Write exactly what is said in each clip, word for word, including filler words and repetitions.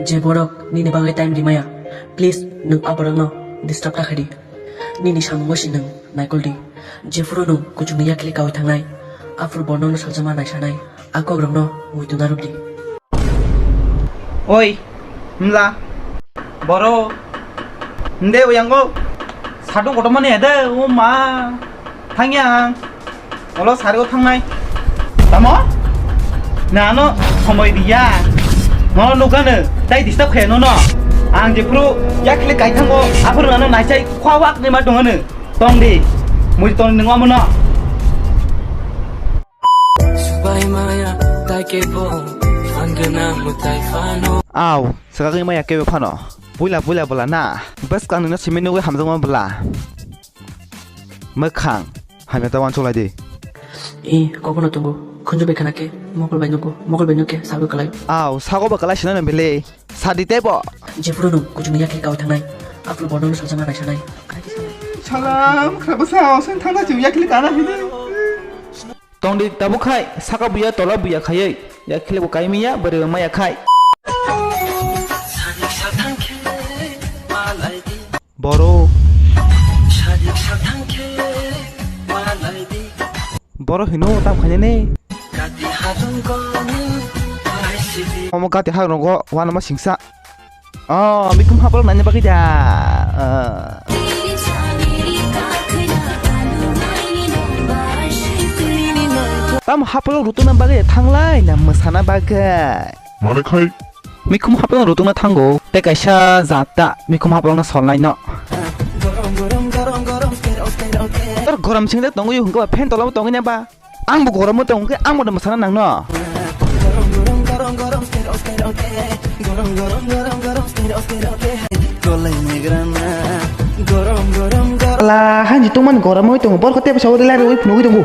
Je borok nini bagwi time rimaya, please nwng a borokno disturb ta khaidi. Nini samungo si nwng naikol di. Jephuru nwng kuchukni yakli kawi thangnai, aphuru bo nokno saljama naisanai, a kokrokno muitu narwk di. Oi, mla. Boro. Nde uyango. Sadung kotormani ede, o ma. Thangya ang. Olo sari o thangnai. Tamo? Na ano somoi riya. Nono nukano. Tai disturb khaya nono. Ang jephuru yakli kaithango. Aphuru ano naisai khwawak ni ma tongano. Tong di. Mui tong nung amono. Subai maya tai kebo, fangna mutai fano. Aw, swkagwi maya kebo phano. Puila puila bwla na. Bwskang nino simi nugwi hamjakma bwla. Mwkhang. Hamya ta uansuk lai di. E, kokno tongo. Khunju bai khana khe, mokol bai nugo. Mokol bai nuk khe, sago kalai. Aw, sago ba kalai sinano bele. Sadi tebo. Jephuru nwng kuchukni yakli kawi thangnai. Aphuru bo nokno saljama naisanai. Salam, khra bwsa, oseng thangna chwng yakli kana hidi. Tongdi tabuk khai, saka buya tola buya khayai. Yakli bo kaimiya, bwrwi maya khai. Boro. Boro hino tam khainani. Omo gati ha rogo wanama singsa. Oh, mikum hapal nanya bagwi da. Ah. Tam hapal rutuna bagwi thanglai na mwsana bagwi. Mane khai. Mikhum haplang rutungna thango, tei kaisa jat ta mikhum haplangno solnaino. Tor gorom singde tongwi hwnkhe ba fan tolabo tongwi na ba? Angbo goromo tongkhe angbo da mwsana nangno. Ala, hanji tongmani gorom oi tongo, borok tei bwsa uri lai rwi phunugwi tongo.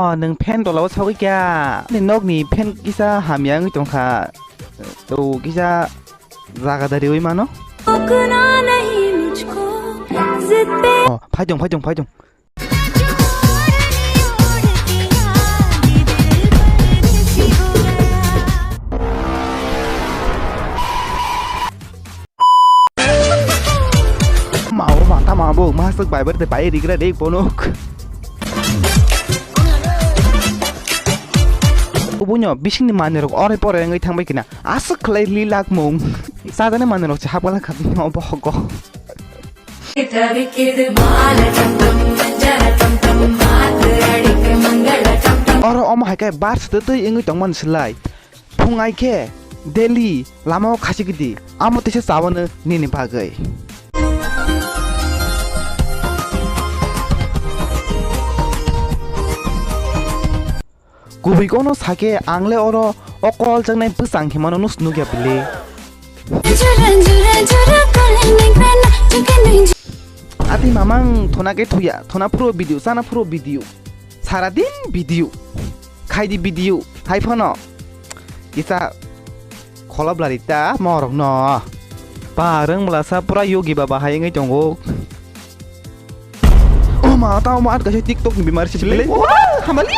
Oh, nwng fan tolao sagwi kha? Ni nokni fan kisa hamya wngwi tongkha. To kisa jaga da riwi mano. Oh, phaitong, phaitong, phaitong. Ma o ma ta ma bo ma suk bai bar de bai rigra de bonok. Ubunyo bisingni manirok ore pore wngwi thangbai kina aswk khlai li lak mung. Sajani manirok se hapala khat no bohogo. Oro omo hai khe bar sete twi wngwi tongmani slai. Phung ai khe daily lama o khachigidi, amo teisa chawano nini bagwi. Kubui kono sakhe ang le oro o kol jaknai bwsang himano nus nukya bile. Ati mamang thona khe thuya, thona phuro video, chana phuro video. Sara din video. Khaidi video. Hai phano. Kisa kholop lari ta morok no. Parang mlasa pura yogi baba hai wngwi tongo. O ma, tamo at kaisa TikTok ni bimar si bile. Wah, hamali.